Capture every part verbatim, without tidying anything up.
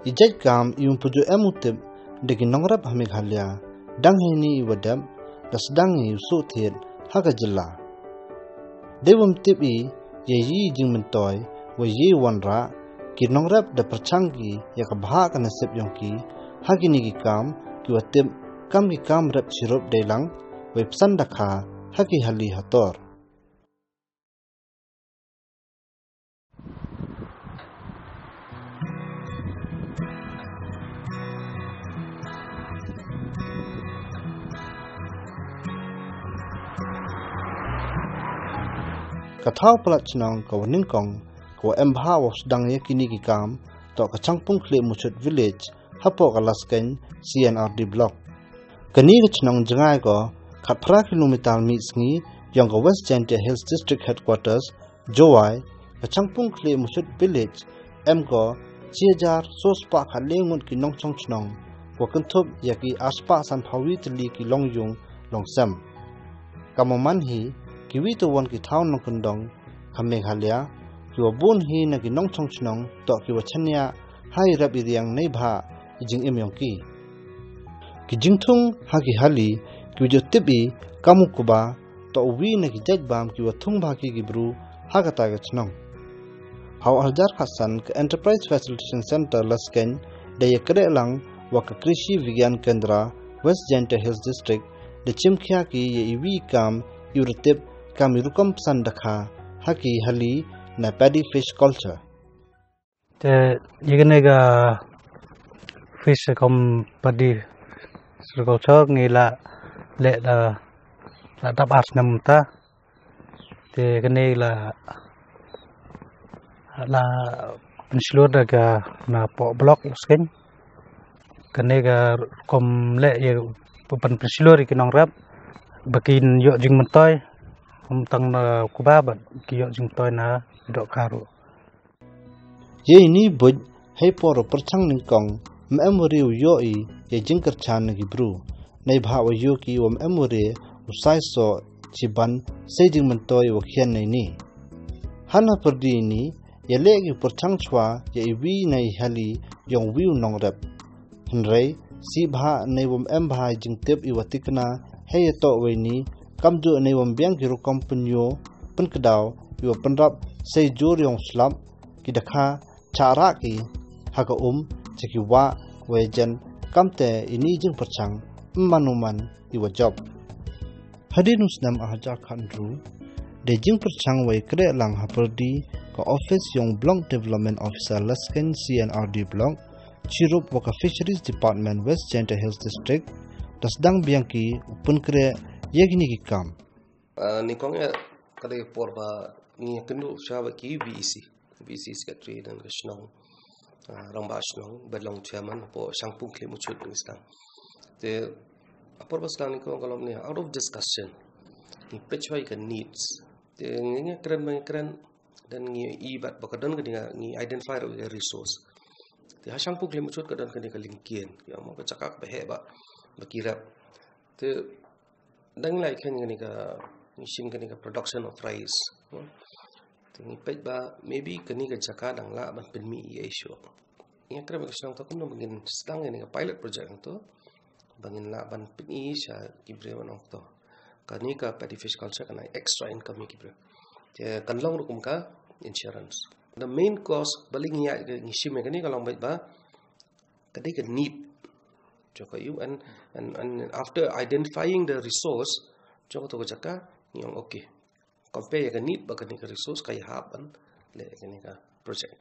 I jait kam i ym pu ju em u tip da ki nongrep ha Meghalaya, dang heini i wa dep da sdang i u suk thied ha ka jylla. Dei wym tip i ya i jingmyntoi wa i wanrah, ki nongrep da pyrchang ki ya ka bhah ka nasib yong ki ha kini ki kam ki wa tip kam ki kam rep chirup dei lang wei psan dakha ha ki hali hator. Ka thaw palat chnong ka wa nyngkong ka wa em bha wa sdang ya kini ki kam toh ka Changpung Khlieh Muchut Village hapoh ka Laskein C and R D Block. Kani ka chnong jngai ko khatphra kilometer mih sngi yong ka West Jaintia Hills District Headquarters, Jowai. Ka Changpung Khlieh Muchut Village em ko chi hajar soo spah khatle ngut ki nongchong chnong wa kynthup ya ki ar spah san phaw wi tylli ki longyung longsem. Ka maman hi ki wi tawon ki thaw nongkyndong ka Meghalaya, ki wa bun hi na ki nongchong chnong toh ki wa chaniah ha i rep i riang neibhah i jingim yong ki. Ki jingthung ha ki hali ki wa ju tip i kam u kba toh u wi na ki jait bam ki wa thung bha ki ki bru ha kata ka chnong. Ha u ar hajar khatsan ka Enterprise Facilitation Centre Laskein da ya kreh lang wa ka Krishi Vigyan Kendra West Jaintia Hills District da chimkhia ki ya i wi kam i wa da tip kam i rukom psan dakha ha ki hali na paddy fish culture. Te ya kani ka fish cum paddy fish culture ngi la leh la, la dap ar snem ta. Te kani la, la pynshlur da ka na poh block Laskein. Kani ka rukom leh ya u pan pynshlur ya ki nongrep ba kin yoh jingmyntoi, ym tang na kba ba ki yoh jingmyntoi na dohkha ruh. Ya ini buit hei por u pyrchang nyngkong ym em wa re u yoh i ya jingkyrchan na ki bru neibhah wa yoh ki wa ym em wa re u sai soh chiban sei jingmyntoi wa khian na ini. Hana pyrdi ini ya leh ki pyrchang chwa ya i wi na i hali yong wi u nongrep. Hynrei sibhah nei wym em bha i jingtip i wa tikna hei ya toh wei ni, kamjooh nei wym biang ki rukom pynyoh pynkdaw i wa pynrap sei jur yong slap, ki dakha chah rah ki ha ka um cha ki wah wei jen, kamte ini jingpyrchang ym man u man i wa jop. Hadien u snem ar hajar khatynru, da jingpyrchang wei kreh lang ha pyrdi ka office yong Block Development Officer Laskein C and R D Block, chirup wa ka Fisheries Department West Jaintia Hills District, da sdang biang ki u pynkreh ya kini ki kam. Ah, ni kong ya ka dei por ba ngi kynduh cha wa ki V E C. V C Secretary dan ka chnong, ah, Rangbah Chnong, ba long chairman, hapoh Changpung Khlieh Muchut ngi sdang. Te, apor ba sdang ni ko, ka long ni out of discussion. Ngi peit chwa i ka needs. Te, ngi, ngi kren, ngi kren, dan ngi i bat ba ka don ka ding ngi identify ra ka resource. Te, ha Changpung Khlieh Muchut ka don ka ding ka lyngkien. Ki ong mo ka jaka ba heh ba, ba ki rep. Te, dang lai khein kani ka, ngi shim kani ka production of rice. Te ngi peit ba, maybe kani ka jaka dang lah ban pynmih i ei shuh. Ngi kren ba ka shnong to kumno ba ngin sdang kani ka pilot project to, ba ngin lah ban pynmih i cha ki briew wa nongto. Kani ka paddy fish culture ka nai extra income ya ki briew. Te kan long rukom ka insurance. The main cause ba li ngi ya ngi shim kani ka long beit ba, ka dei ka need. Jong ka u, and, and, and after identifying the resource, jong ka to ka jaka, ngi ong okay. Compare ya ka need ba kani ka resource ka ya hap ban leh kani ka project.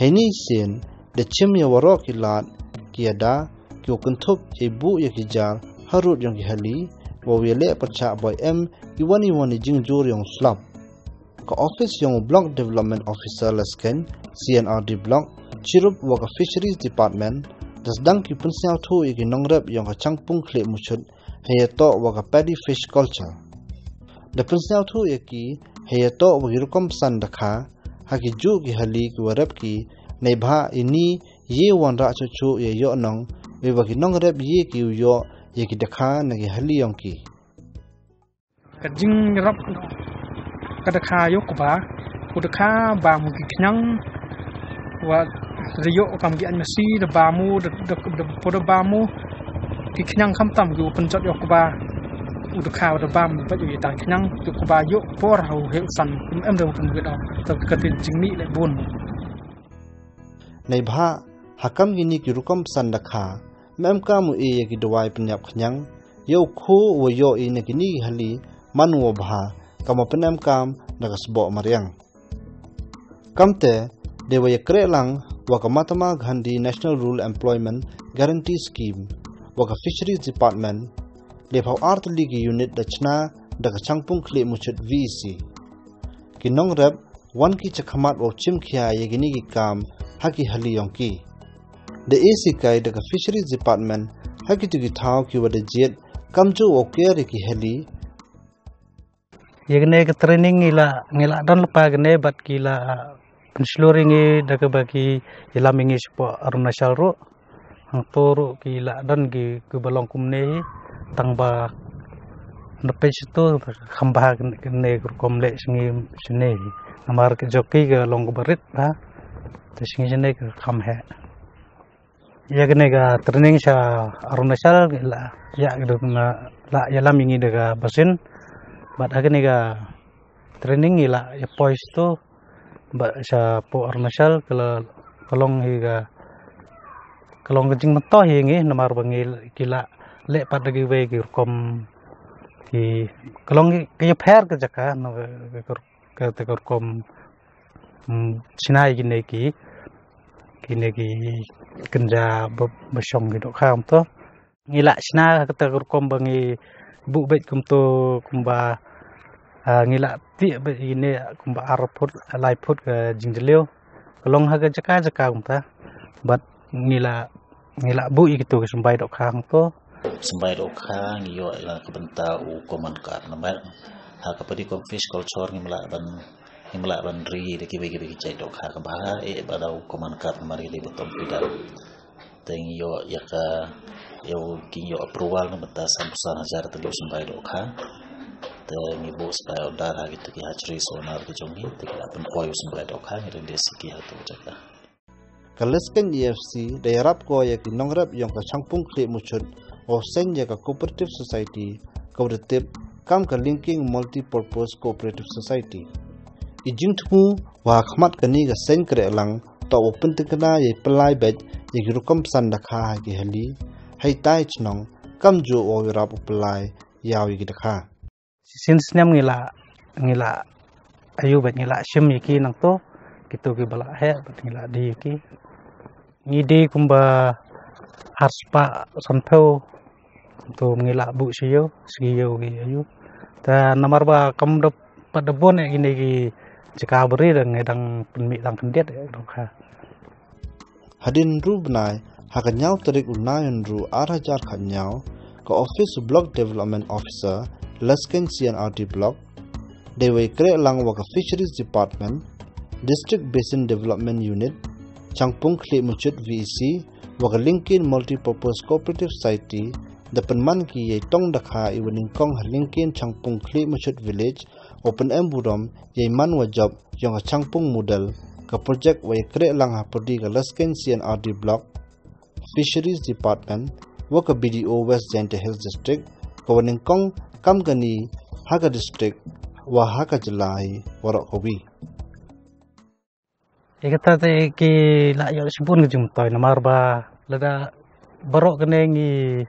Heini sien, da chim ya waroh ki lad, ki yada, ki wa kynthup ya i buh ya ki jar, harud yong ki hali, wa u ya leh pyrchah boi em, i wan i wan i jingjur yong slap. Ka office yong u Block Development Officer Laskein, C and R D Block, chirup wa ka Fisheries Department, da sdang ki pynsñiawthooh ya ki nongrep yong ka Changpung Khlieh Muchut, hei ya toh wa ka paddy fish culture. Da pynsñiawthooh ya ki, hei ya toh wa ki rukom psan dakha, ha ki juh ki hali ki wa rep ki, neibhah ini ye wanrah chuh chuh ya yoh nong, wei wa ki nongrep ye ki u yoh, ya ki dakha na ki hali yong ki. Ka jingrap ka dakha yoh kba, u dakha bam u ki khñiang, wa Da yoh kam ki aiñ masi, da bam u, da, da, da, da bam u. Ki khñiang khamtam ki u pynjot yoh kba. U da kha da bam, ba yoh i tang khñiang, yoh kba yoh por ha u he u san, em da u pynjot yoh. Ta ka te jingmih le bun. Neibhah, ha kam kini ki rukom san da kha, em kam u e ya ki dawai pynyap khñiang, yow kho wa yoh i na kini ki hali, man wa bha, kam wa pynem kam da ka sboh mariang. Kamte, de wa ya kreh lang wa ka Mahatma Gandhi National Rural Employment Guarantee Scheme, wa ka Fisheries Department, de phaw ar tylli ki unit da chna da ka Changpung Khlieh Muchut V E C. Ki nongrep, wan ki chakhmat wa chim khia ya kini ki kam ha ki hali yong ki. De e sikai da ka Fisheries Department ha ki tu ki thaw ki wa da jied kam ju wa ker ya ki hali. Ya kane ka training ngi la, ngi la don lepa kane, bad ki la pynshlur ya ngi da kaba ki yalam ya ngi shapoh Arunachal ruh. Hangto ruh ki la don ki, ki ba long kumne hi, tang ba na page tu kham bha kane, kane ka rukom leh sngi sini hi. Namar ka jong ki ka long ka barit ha. Te sngi sini ka kham heh. Ya kane ka training sha Arunachal la, ya ka duna la yalam ya ngi da ka basin. Bad ha kane ka training ngi la ya poi tu. Bad shapoh Arunachal ka la, ka long hi ka, ka long ka jingmyntoi hi ngi, namar ba ngi ki la leh pat da kiwei ki rukom ki, ka long ki, ka ya pher ka jaka, no, ka, ka, ka, ka rukom, mm, chna ya kine ki, kine ki kynja ba, ba shong ki dohkha to. Ngi la chna ha kata ka rukom ba ngi buh beit kumto, kumba, ah, ngi la tih beit ine kumba ar phut, lai phut ka jingjylliew. Ka long ha ka jaka jaka kumta. Bad ngi la, ngi la buh i kito ki symbai dohkha hangto. Symbai dohkha ngi yoh la ka bynta u common carp namar ha ka Padikom fish culture ngim lah ban, ngim lah ban ri da kiwei kiwei ki jait dohkha ka bha, eh, ba da u common carp namar ki dei bottom feeder. Te ngi yoh ya ka, yow ki yoh approval na bynta san phew san hajar tylli u symbai dohkha. Te ngi buh symbai order ha kitu ki hatchery owner ki jong ngi, te ki la pynpoi u symbai dohkha, ngi ring de siki ha tu jaka. Ka Lesken E F C da yarap ko ya ki nongrep yong ka Changpung Khlieh Muchut, wow seng ya ka Cooperative Society, ka wa da tip kam ka Linking Multipurpose Cooperative Society. I jingthmu wa khmat kani ka seng kreh lang, toh wa pyntikna ya i pynlai beit ya ki rukom san da kha ha ki hali, hei tai chnong, kam ju wow yarap u pynlai yaw ya ki da kha. Shisien snem ngi la, ngi la ayu beit ngi la shim ya ki nangto, kito ki ba la heh bad ngi la di ya ki. Ngi di kumba ar spah san phew, to ngi la buh shi yow, shi yow ki ayu. Ta namar ba kam da pat da bun eh kine ki jaka bari da ngi dang pynmih dang khyndiat eh dohkha. Hadien ru bnai, ha ka ñiaw tarik u Naiynru ar hajar khatñiaw, ka office u Block Development Officer, Lesken C and R D Block, dei wei kreh lang wa ka Fisheries Department, District Basin Development Unit, Changpung Khlieh Muchut V E C, wa ka Linking Multipurpose Cooperative Society, da pynman ki ya i tong da kha i wa nyngkong ha Linking Changpung Khlieh Muchut Village, wow pynem burom ya i man wa jop yong ka Changpung Model, ka project wa ya kreh lang ha pyrdi ka Lesken C and R D Block, Fisheries Department, wa ka B D O West Jaintia Hills District, ka wa nyngkong kam kani ha ka district, wa ha ka jylla hi waroh kawi. Ya kata te ki la yoh shibun ka jingmyntoi namar ba lada baroh kane ngi,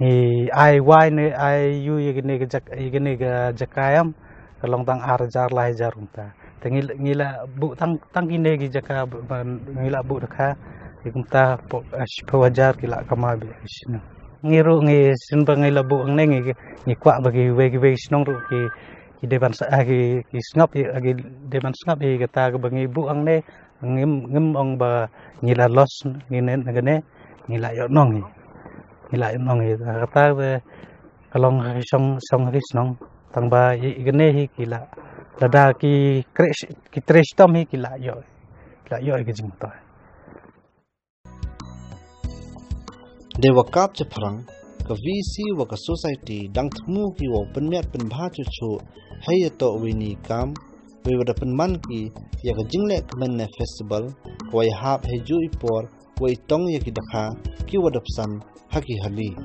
ngi ai wai ne ai yu ya kane ka jak-, ya kane ka jaka yam, ka long tang ar hajar lai hajar kumta. Te ngi, ngi la buh tang, tang kine ki jaka ba, ba ngi la buh da kha, ki kumta pok, ah, shiphew hajar ki la kama beit shisien. Ngi ruh ngi shisien ba ngi la buh hangne ngi, ngi kwah ba kiwei kiwei ki shnong ruh ki, ki dei ban sa, ah, ki, ki sngap i, ah, ki dei ban sngap i kata ka ba ngi buh hangne, ngim, ngim ong ba ngi la loss, ngi ne, ngi ne, ngi la yoh nong i. Ngi la yoh nong i. Kata ka ba ka long ha ki shnong, shnong ha ki shnong. Tang ba i, i kane hi ki la, lada ki kreh, ki trei shitom hi ki la yoh, ki la yoh i ka jingmyntoi. Dei wa kap chaphrang, ka V E C wa ka society dang thmu ki wow pynmiat pynbha chuchu, hei ya toh wei ni kam, wei wa da pynman ki ya ka jingleh kmen ne festival, wa yahap heijooh i por wa i tong ya ki dakha kiwa da psan ha ki hali.